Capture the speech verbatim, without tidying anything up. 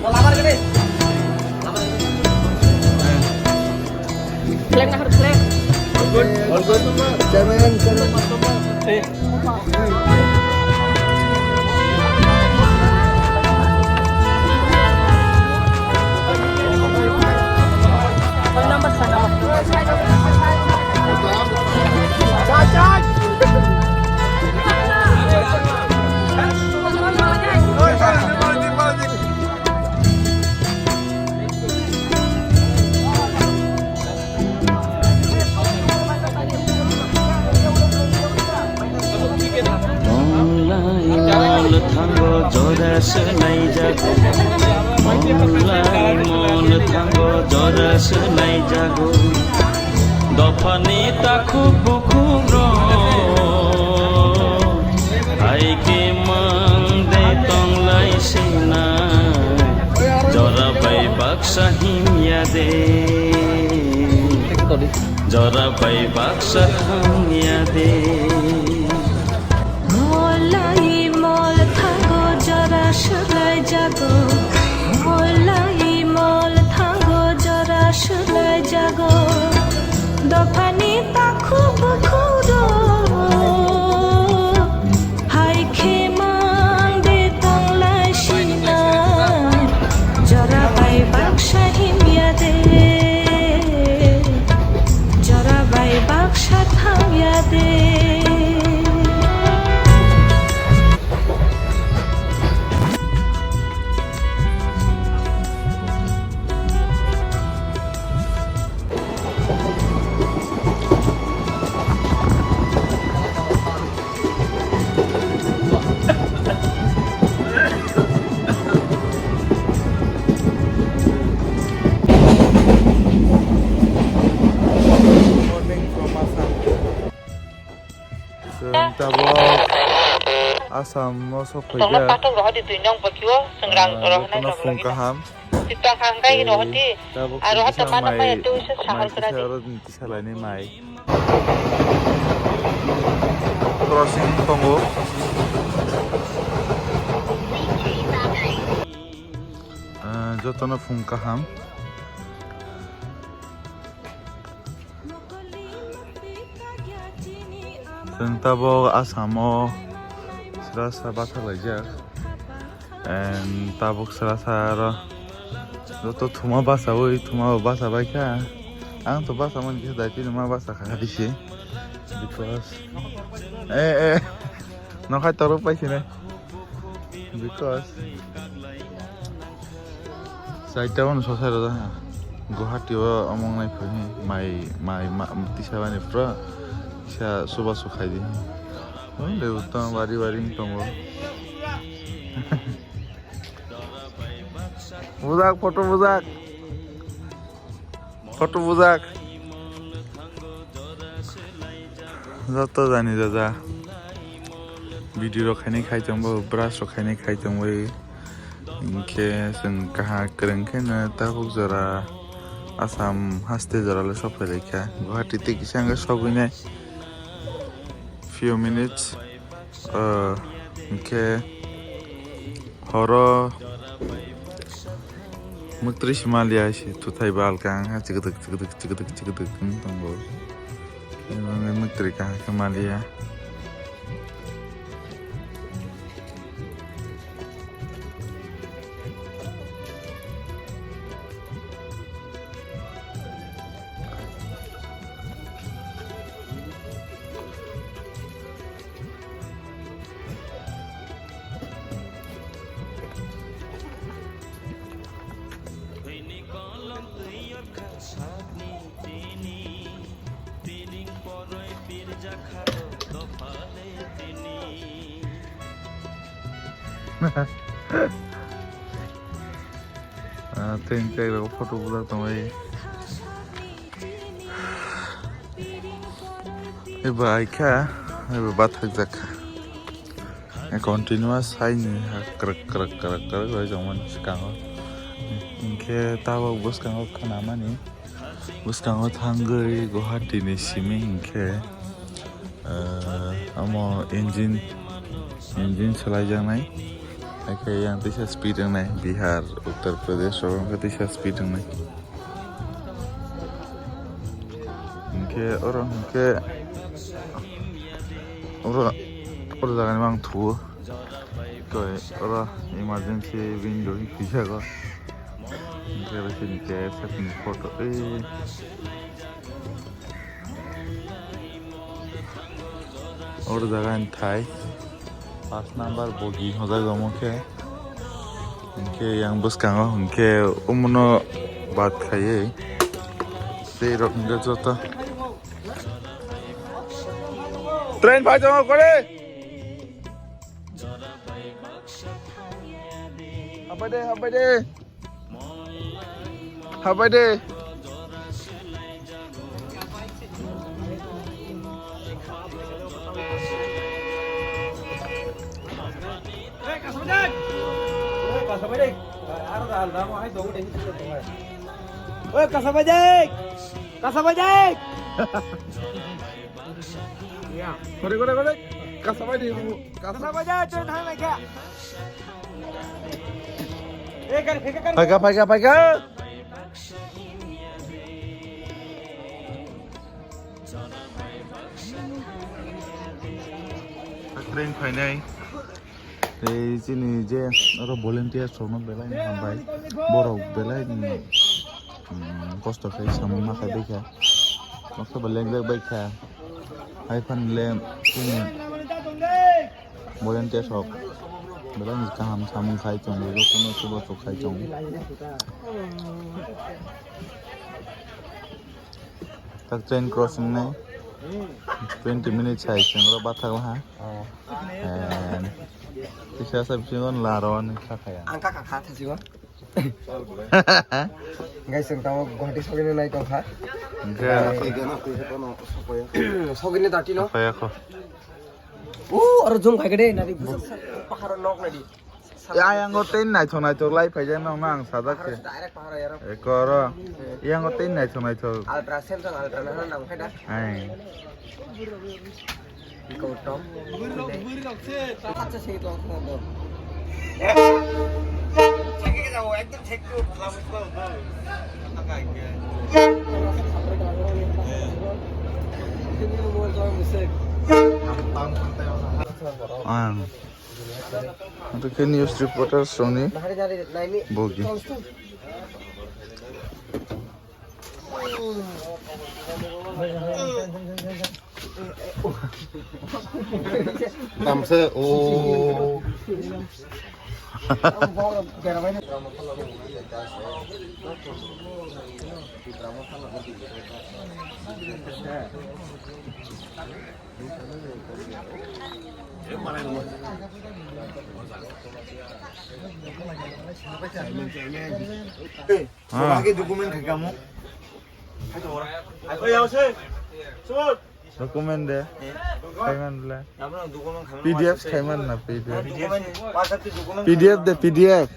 Flag na har flag. All good. Chairman, chairman. Monglai mol thango jora se naijago. Monglai mol thango jora se naijago. Dophani takhuk bukhuk rok hai khe mang de tonglai sinai. Jora bai baksa himya de. Jora bai baksa thangya de. Molai mol thango jora swlai jago. Molai mol thango jora swlai jago. Dophani takhuk bukhuk rok hai khe mang de tonglai sinai. Jora bai baksa himya de. Jora bai baksa thangya de. Morning from Assam. Chwng tabuk Assam o sok phaikha. Tongna patok rohadi twi nong bokio, chwng rang rohonai rok phung kaham. Titang hangkai rohadi. Tabuk aro hata mana mai tu se sahar kena di. Aro tisa laini mai. Crossing tongo. Ah, jotono phung kaham. Chwng tabuk Assam o srasa bathak laijak. And tabuk srasa aro joto thuma bachaui, thuma bo bacha baikha. Ang to bacha mani khe daitino ma bacha kha bisi. Because, eh, eh, nokhai torok paisini. Because saita wano sosai rwda ha. Guwahati o omong nai phai mai, mai, ma, tisa bani pura tisa suba su khai di. Oi, lebu to bari bari wng tongo. Bujak, photo bujak. Photo bujak. Joto jani jaja. Video rok khainai khai tongbo, brush rok khainai khai tongbo. Hinkhe chwng kaha kwrwng khe no tabuk jora Assam haste jora le sophai laikha. Guwahati tei kisa wngkhe sogwinai few minutes. Ah, hinkhe horo mwktwi se maliya se tuthai bal khe ang ha chikdwk chikdwk chikdwk chikdwk wng tongo. Mwktwi kaham khe maliya. Ah, tei hwnkhe rw photo bujak tongwi. Eba aikha, eba bathakjakha. Continuous haini ha kwrwk kwrwk kwrwk kwrwk bai tongmani swkango. Hinkhe tabok bwskango khwnamani. Bwskango thangwi Guwahati ni simi hinkhe, ah, omo engine, engine swlaijaknai. Haikhe yang tisa speed wngnai Bihar, Uttar Pradesh rok wngkha tisa speed wngnai. Hinkhe oro hinkhe oro, oro jagani mang thuo. Koi oro emergency window hi khuijago. Hinkhe oro chini K S F ni photo. Ei. Oro jaga ni thai. Pas number bogi hojak omo khe. Hinkhe yang bwskango hinkhe umuno bat khaiwi tei rok hinkhe joto. Train phai tongo kore. Habai de, habai de. Habai de. Oi, kasa bajai! Kasa bajai! Kore, kore, kore. Kasa bajai, kasa bajai, train thang lai kha. Phaikha, phaikha, phaikha. Train phainai. Tei chini je oro volunteers rokno belai hambai. Borok belai, mm, mm, kosto khe samung ma khai baikha. Noksa ba leng leng baikha. Hai phan le chini Volunteer rok belai kaham samung khai tongo, jotono chubachu khai tongo. Tak train crossing nai twenty minutes hai chwng oro bathak laha. And kisa sa bisingo laro ani kha khaya. Ang kha kha kha thasingo. Guys, ang tamo Guwahati sogini nai tongkha. Hingke sogini dati no. Apa ya kho? Uh, aro zoom khai gede nadi busuk paharo nok nadi. Ya, yang go ten naithok naithok lai phaijak nang nang sadak se. Direct paharo yaro. Ekoro. Yang go ten naithok naithok. Ultra Samsung Ultra na nang khai da. Hai. Gautam. Acha sei to. Ekdom thik to. Ang. Ito khe news reporter songni bogi. Tamse o. Hey, ah. Lagi dokumen ke kamu? Dokumen de. Khaiman bla. P D F khaiman na P D F. P D F de P D F.